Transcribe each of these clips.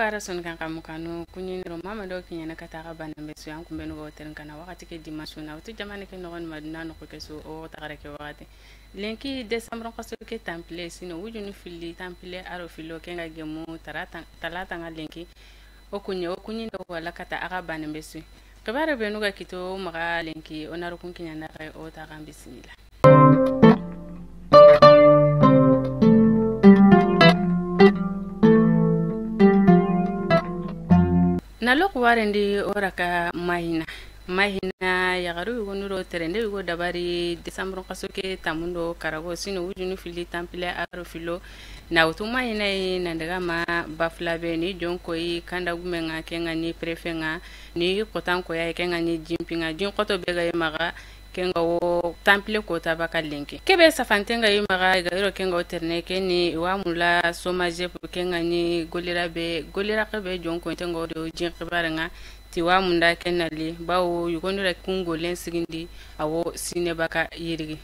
Ara son kan kamukanu kunyiniro mama do kinyana kata bana besu an kumbe no hotel kana wakati ke dimanche na utu jamane ke no madina no ke so o tagare ke wakati lenki december ko ke temple sino wujunu fili temple aro filo kenga gemu tarata talata nga lenki okunye okunyi ndo wala kata aga bana besu kabare benuga kito maga lenki onaru kun kinyana kai o taga bismillah. Nalok warendi oraka mahina mahina yagaru yugo terende yugo dabari december kasoke tamundo karago sino wujunu fili tampile aro filo na utu mahina yi nandaga ma baflabe ni jonko yi kanda gumenga kenga ni prefenga ni kotanko ya kenga ni jimpinga jinkoto bega yi maga kenga wo tampile kota baka lenki kebe safantenga yi maga gairo kenga o terne keni wa mula somaje kenga ni golira be golira kebe jonko tenga o jin kibarenga tiwa munda kenali bawo yugondura kungo len sigindi awo sine baka yirigi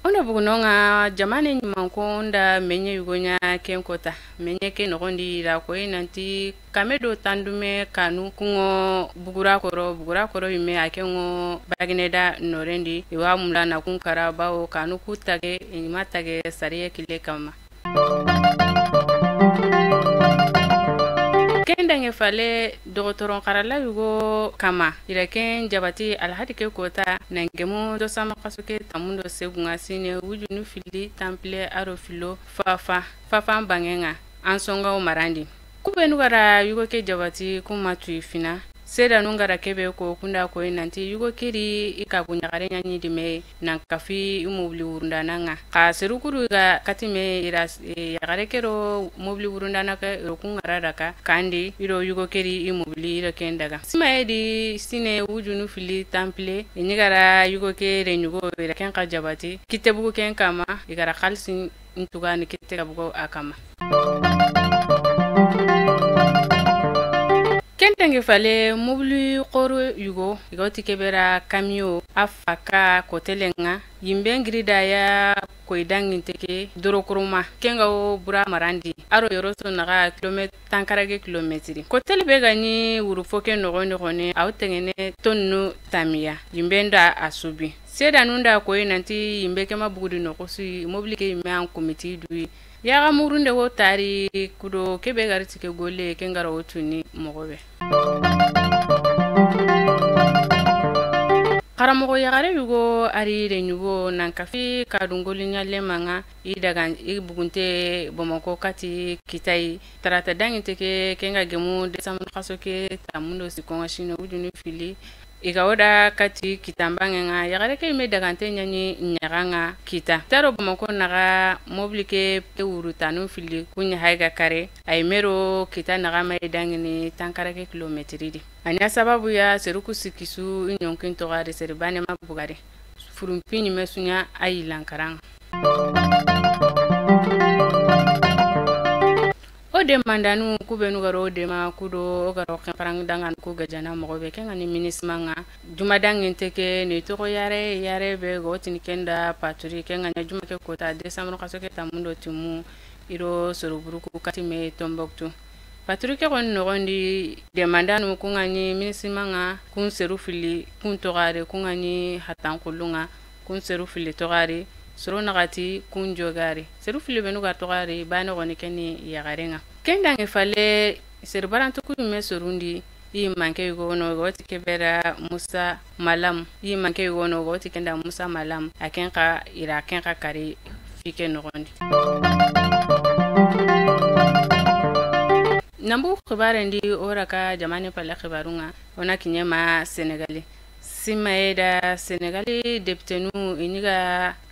ono bugunonga jamane nyumankonda menye yugonya kenkota menye ke nogondi ra ko inanti kamedo tandume kanu kungo bugura koro yume akengo bagineda norendi iwa mula na kunkara bawo kanu kutage imatage sariye kile kama kendange fale dɔgɔtɔrɔ karala yugo kama ireken jabati alhadi ke kota nangemu do sama kasuke tamundo segunga sine wujunu fili tample aro filo fafa fafa bangenga ansonga o marandi kube nugara yugo ke jabati kuma tuifina seda nungara kebe ko kunda ko nanti yugo kiri ikagunyagare nyanyi dime nan kafi mobili wurunda nanga ka serukuru ga katime ira yagare kero mobili wurunda naka kungara daka kandi iro yugo kiri imobili iro kendaga sima edi sine wujunu fili temple inigara yugo kere nyugo ira kenka jabati kitebugo kenkama igara khalsin ntuga ni kitebugo akama. Kentenge fale mobili koro yugo igoti kebera kamio afaka kotelenga yimbe ngrida ya koidanginteke dorokuruma kenga o bura marandi aro yoroso naga kilometre tankarage kilometri kotele bega ni wurufoke nogono aw tengene tonnu tamiya yimbe nda asubi seda nunda koy nanti yimbe kema bugudi nokosi mobili ke yimbe an komiti dui yaga murunde wo tari kudo kebe gari tike gole kengara wotuni mogobe karamogo yagare yugo ari renyugo nankafi kadungoli nyale manga idagan ibugunte bomoko kati kitai tarata dangiteke kenga gemu desamun kasoke tamundo sikonga shino ujunu fili igaoda kati kitambangenga yagare ke me dagante nyanyi nyaganga kita taro bomoko naga mobilike wurutanu fili kunya haiga kare ay mero kita naga mai dangini tankarake kilometri di anya sababu ya seruku sikisu inyonkin togare seribane mabugare furumpini mesunya ayilankarang o demandanu kubenu garo dema kudo garo parang dangan ku gajana mogobe kenga ni minismanga jumadangin teke ni toko yare yare be gotini kenda paturi kenga nya juma ke kota desamro kasoke tamundo timu iro soruburuku katime Tombouctou paturi ke kon nogondi demandanu kunga ni minismanga kun seru fili kun togare kunga ni hatankulunga kun seru fili togare soro nagati kun jogare seru fili benu ga togare bano goni keni yagarenga kendange fale seru barantu kume sorundi yi manke yugo no goti kebera Musa Malam yi manke yugo no goti kenda Musa Malam akenka ira kenka kari fike nogondi nambu khibarendi oraka jamane pala khibarunga ona kinyema Senegali simaeda Senegali député nu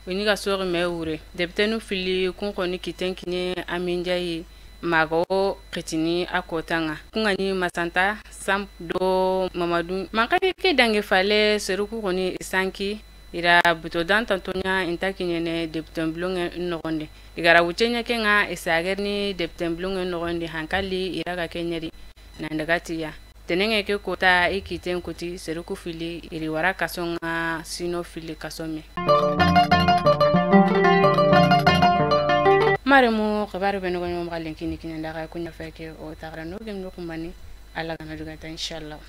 iniga sori mewure député nu fili kunkoni kitenkinye aminjayi mago kitini akotanga kungani masanta sam do Mamadou mankake ke dange fale seruku koni isanki ira buto dan tantonya intakinyene député blonge nogonde igara wuchenya kenga isagerni député blonge nogonde hankali iraga kenyeri nandagatiya tenenge ke kota ikiten kuti seruku fili iri wara kasonga sino fili kasome. Mare mu xibari be no nyom galen kini kini ndaga ko nya feke o tagra no gem no kumani ala kana dugata inshallah.